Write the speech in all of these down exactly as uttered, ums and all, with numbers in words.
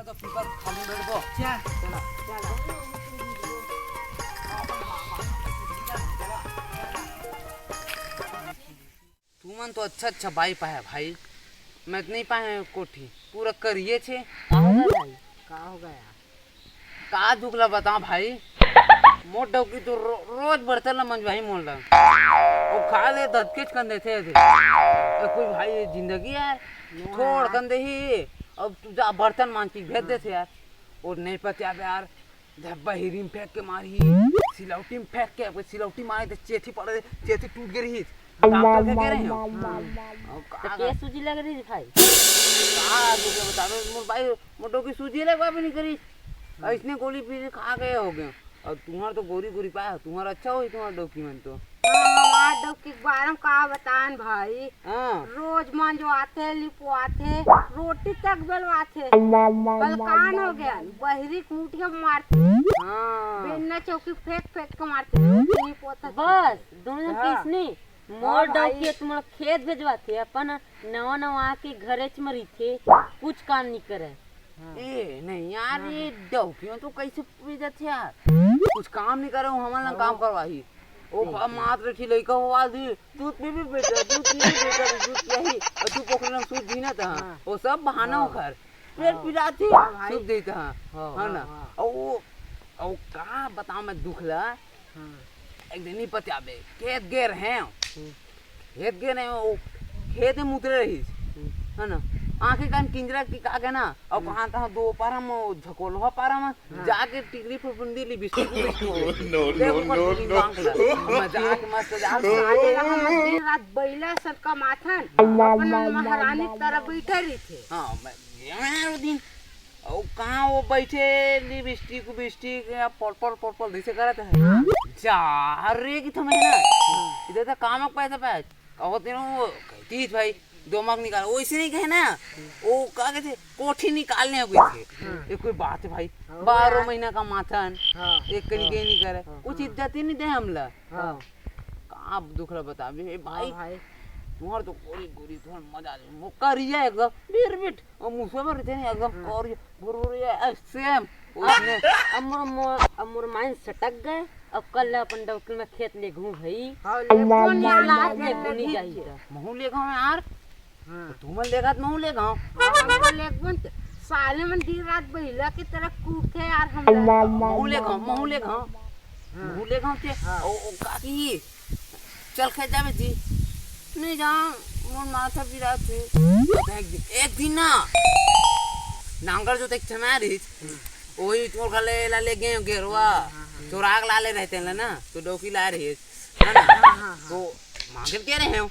तो पीपर खाली बैठ गो। चल, चला, चला। तुमन तो अच्छा अच्छा बाई पाए भाई, मैं तो नहीं पाए कोठी, पूरा करिए छे। का हो गया भाई? का हो गया? का दुख ला बताओ भाई, मोर डौकी तो रो, रोज बर्तन ला मंजवाही मोर ला। वो खा ले धतकेच कन देथे थे। ए कोई भाई ये जिंदगी यार, नो छोड़ यार। कन देही। अब तू जा बर्तन मांज के भेज देथे यार। और नहीं पत्या यार, धब्बा हिरी में फेंक के मारी, सिलौटी में फेंक के, अब सिलौटी मारे तो चेथी पड़े, चेथी टूट गई रही। डॉक्टर के गे रहे हो? हाँ। अब तो का के सूजी लग रही भाई? का दूसरे बतावे, मोर भाई, मोटो की सूजी लगवा भी नहीं करी। ऐसने गोली पी के खा गए हो गए। और तुम्हार तो गोरी गोरी पाया, तुम्हार अच्छा होई, तुम्हार डौकी मन तो। हाँ, हमार डौकी के बारे में का बतान भाई। हाँ। रोज मंजवाथे, लिपवाथे, रोटी तक बेलवाथे। बलकान हो गया, बहिरी के मुठिया मारथे। हाँ। बेन्ना चौकी फेंक फेंक के मारथे, रोटी नहीं पोथत। बस, दोनों हाँ। किसने? मोर हाँ भाई। डौकी तुम्हारा खेत भेजवाथे, अपन नवा नवा आके घरेच में रहिथे, कुछ काम नहीं करे। हाँ। ए, नहीं यार, हाँ। ये डौकी में तो कैसे पी जाथे यार? कुछ काम नहीं करे, हमन ला हाँ। काम करवाही। ओ ठीक बा, है। मात्र ठी लइका हो आदि, "दूध पीबी बेटा, दूध पीबी बेटा," तो दूध पियाही, और तू पोखरी में सूत जीना था। हाँ। वो सब बहाना हाँ। ओखर। पेट हाँ। पिरात ही, हाँ भाई। सूत देता। हाँ, है ना? हाँ। और वो, और का बताओ मैं दुख ला? हाँ। एक दिन नहीं पतियाबे, खेत गे रहे हैं। हम्म। खेत गे रहे हैं, वो खेत में उतरे रही। हम्म। है ना? आंखें कान किंजरा की का कहना, और हम्म। कहाँ तहाँ दो पारा में, झकोलवा पारा में, हाँ। जाके टिकरी फुफुंदी लिपस्टिक उपिस्टिक ले। No, no, देख ऊपर no, दो दिन no। बांक ला। मजाक मत, मजाक। साले ला हम दिन रात बैला सर कमाथन, अपन महारानी की तरह बैठे रहिथे। हाँ, मैं गया यार वो दिन। और कहाँ वो बैठे लिपस्टिक उबिस्टिक या पर्पल पर्पल जैसे करत है। जा रे कि थमे ना। इधर तो काम पैसा पाए। और दिन वो कहती भाई, दिमाग निकाल, वैसे नहीं कहे ना, वो का कहते, कोठी निकालने हो गए थे। हाँ। ये कोई बात है भाई, हाँ, वो बारह यार। महीना का माथन, हाँ। एक कनी हाँ। के नहीं करे, हाँ, कुछ हाँ। इज्जत ही नहीं दे हमला। हाँ। का दुख ला बताबे, ए भाई, हाँ भाई। तुम्हार तो गोरी गोरी, तुम्हार मजा आ जाए, वो करिया एकदम, बिरबिट, और मुसवा में रहते नहीं, एकदम हाँ। करिया, गोर गोर, ये, ए, सेम, उसने अब मोर, मोर, अब मोर माइन सटक गए। अब कल ले अपन डौकी में खेत ले घूम भाई। हाँ, ले कौन यार लाज ले ले घूमी घूम जाही के। तो। महू ले घाव यार। हाँ। तो तुमन ले घात महू ले घाव। हाँ, हमको ले घूम के। साले मन दिन रात बहिला की तरह कूदथे यार हम लोग। महू ले घाव, महू ले घाव। हाँ। महू ले घाव ते। हाँ। ओ, ओ, काकी, चल खेत जाबे जी। नहीं जाओ, मोर माथा पिरात हे। एक दिन, एक दिन ना, नांगर जोते के समय रहिस। हम्म। वही तोर घर ले ला ले गए गेरवा। हाँ, हाँ, हाँ। चोराक ला ले रहते हैं ना, तो डौकी ला रही है ना? हाँ, हाँ, हाँ। तो मांगे के रहे हो,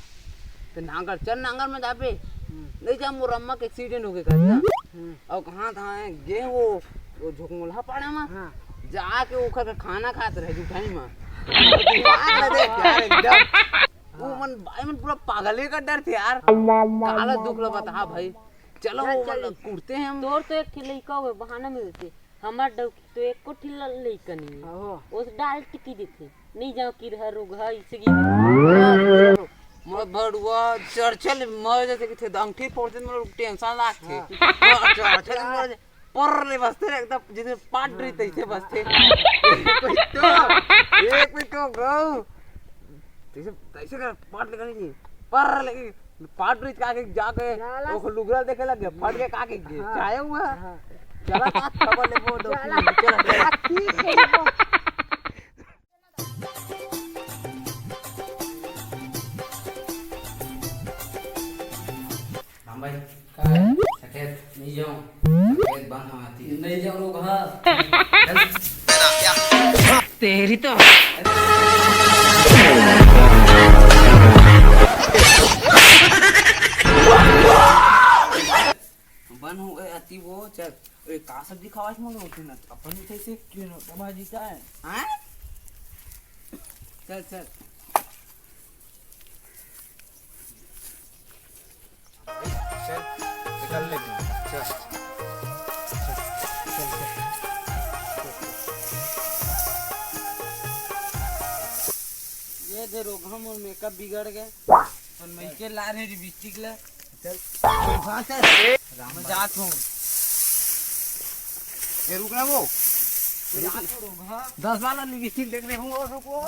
तो नांगर, चल नांगर में जाबे। हम्म। नहीं जा, मोर अम्मा के एक्सीडेंट हो गए कर ना। हम्म। और कहाँ था है? गए वो, वो झोंकमोलहा पाड़ा में। हाँ। जाके ओखर के खाना खात रहे जुठाई में। दिमाग में देख यार एकदम। वो मन, भाई मन पूरा पागल ही कर डर थे यार। काला दुख ला बता भाई। चलो, चल, वो चल। वाला कुर्ते हैं हम। तोर तो एक ठे लइका हुए, बहाना मिलते। हमार डौकी तो एको ठिल्ला लइका नहीं है। ओहो। उस डाल टिकी देथे। नहीं जाओ कि रह रोग है, इसे की मोर भड़ुआ चर्चल मर जैसे कि थे, अंगठी फोड़ दे, मोर टेंशन लागथे। हाँ। मोर चर्चल मर जा-, पर ले बसते रे, एकदम जैसे पाट रही तैसे बसते। एक कोई तो, एक कोई तो गौ। तैसे, तैसे कर पाट लगा नहीं। पर लगे, पाट रिच का के जाके, जाला। वो लुगरा देखे लग गया, फट के का के गे, हाँ। चाहे हुआ। हाँ। चला का खबर ले वो दो जाला। तीन, चला, चला। आ, ठीक है, वो। राम भाई, का है? सकेत नहीं जाऊं, सकेत बंद हो आती। नहीं जाऊं लोग, हाँ। चल। तेरी तो। बन हो गए अति वो, चल। ए, का सब्जी खावास मन होती ना, अपन भी खाई से। क्यों ना, बाबा जी का है? हाँ? चल, चल। चल, निकल ले तू। चल। चल, चल, चल। ये दे रोगहा मोर मेकअप बिगड़ गए। और मैं के ला रहे लिपस्टिक ले। चल। हाँ, चल। मैं जात हूँ। ए, रुक ना वो। दस वाला लिपस्टिक देख रहे हूँ, वो रुको।